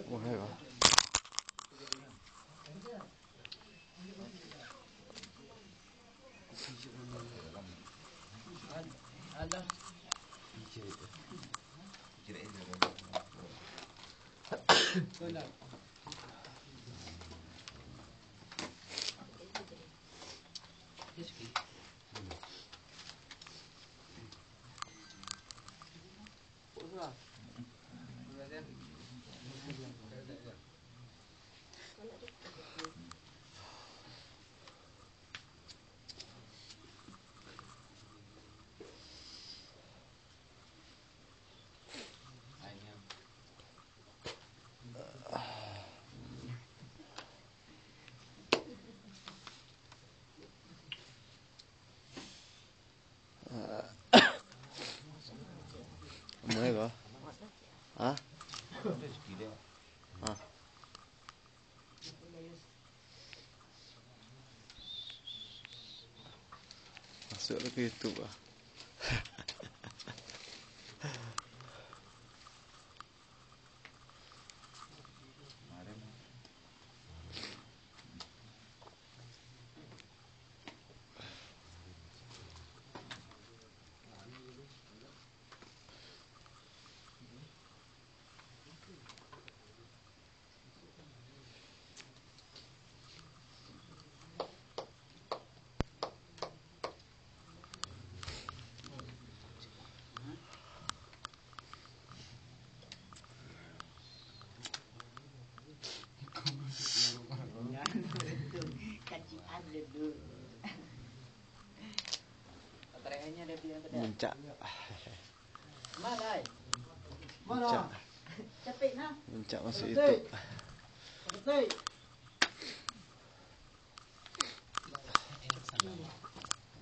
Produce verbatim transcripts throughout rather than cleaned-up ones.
Wah, hai, wah. Amuah ko? Ha? Ha. Masuak lah ka YouTube lah. Muncak. Muncak. Muncak masuak YouTube.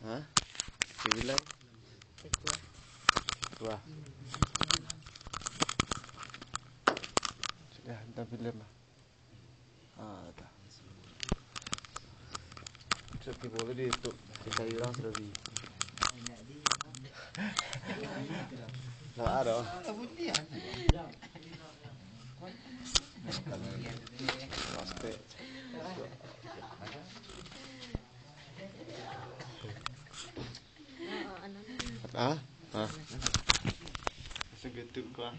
Ha? Sabilan? Dua. Sudah, hantam filem lah. Ah, dah. Cuk, tibo lah di YouTube. Cari urang sudah di. Lah, ada. Respect. Ah, ah. Segitu kau.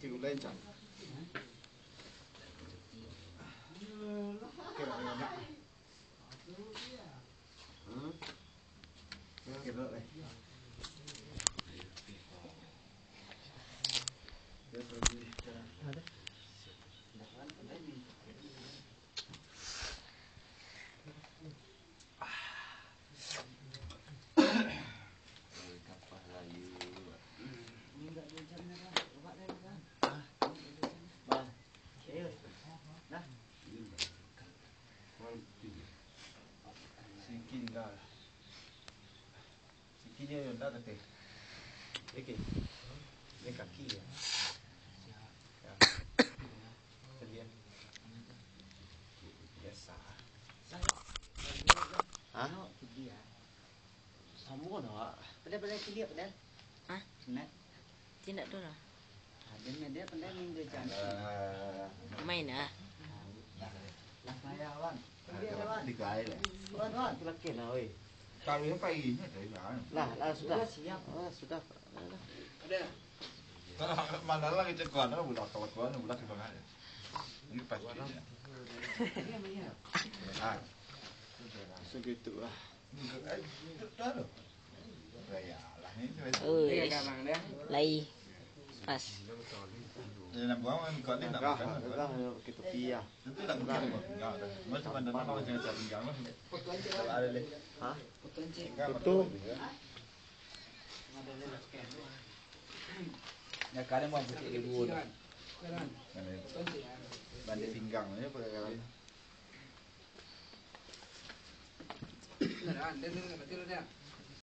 Tigo lencang. Siki tingga. Siki nyo ndak kateh. Oke. Ni kaki ya. Ya. Kalian. Biasa. Hah? Samo dah. Padahal, padahal ciliak, padahal. Hah? Sunat. Tindak tu lah. Main ah. Lah, payah, Wan. Dia, Wan. Wan, Wan. Laki lah, oi. Kawin pagi ni, tadi lah. Lah, lah, sudah. Sudah siap. Ah, sudah. Mana lah kita kuat, budak kalau kuat, budak di bawah. Ini pasti. Ah. Segitu lah. Oi, lai. Pas. Hah? Tutup. Ya, kadang mau putih dulu. Banding pinggang aja pakai kadang.